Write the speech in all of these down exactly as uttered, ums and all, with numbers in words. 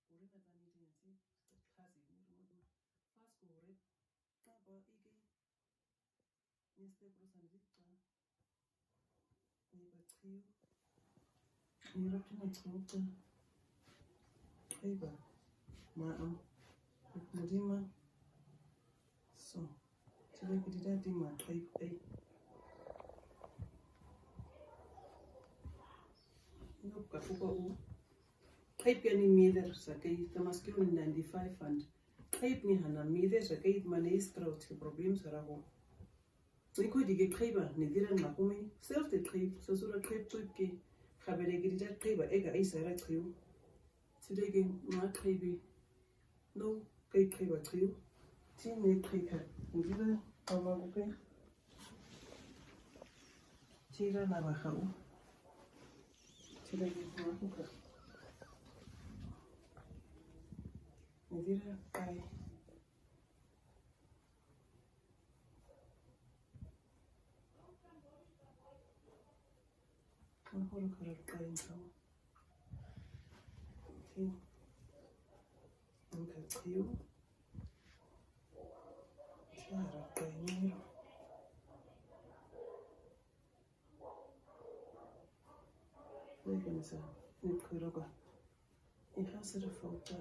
Urena taniti nsi, kasi, nirumadu. Pasku ure, tapa, ike. Neste prosa nzikta. Niba tiu. Niba tiu na tiu ta. Eba. Ma am. Nirima. So. Tile kidida di ma taipe ai. Ino kafuka u. Taipe yani mieder sa kai tamaski un ninety-five and taipe ni hana mieder sa kai mane istra uti problem sara ho. Ni ko di ke taipe ni dira na kumi self de taipe so sura taipe tuke. Habere kidida taipe ega ai sara taipe. Tile ke ma taipe. No, kai kai ba tiu. Ti ne kai ka. Ndira ama ko kai. Tira na ba hau. Tira ni ma ko ka. Ndira kai. Mahoro kara kai ntawa. Ti. Nka tiu. Ti hara kai niro. Wekenesa. Ni kuroka. Iha sira fauta.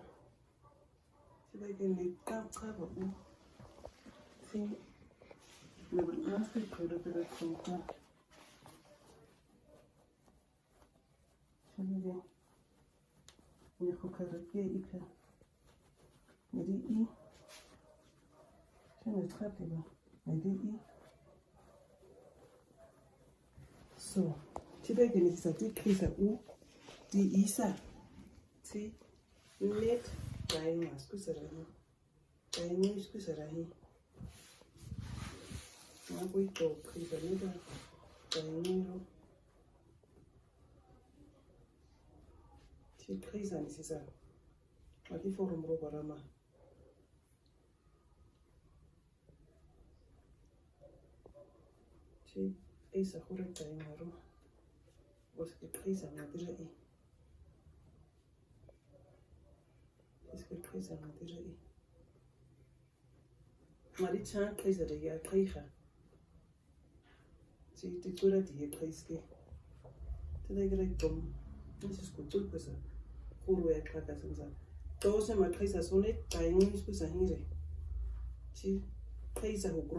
Ti beke ni kaka ba u. Ti. Ni ba nasi kuroka fauta. Tene de. Ni hukara ke ika. Ni di i. Tene tati ba. Ni di i. So. Ti beke ni sa ti kisa u. Ti isa. Ti. Net. Kai mas kusara ni. Taingi squeeze ara hi. Nga kui to kisa nita. Taingi ro. Ti kisa ni sisa. Ati forum ro barama. Ti kisa hure taingi ro. Bos ki kisa na dira i. Bos ki kisa na dira i. Mari cha kaisa de ya kaiha. Si ti tura di ya kaiske. Ti de gre tom. Ni si skutul pesa. Kuru ya kaka sansa. Tose ma kaisa sone taingi skusa hire. Si kaisa hukro.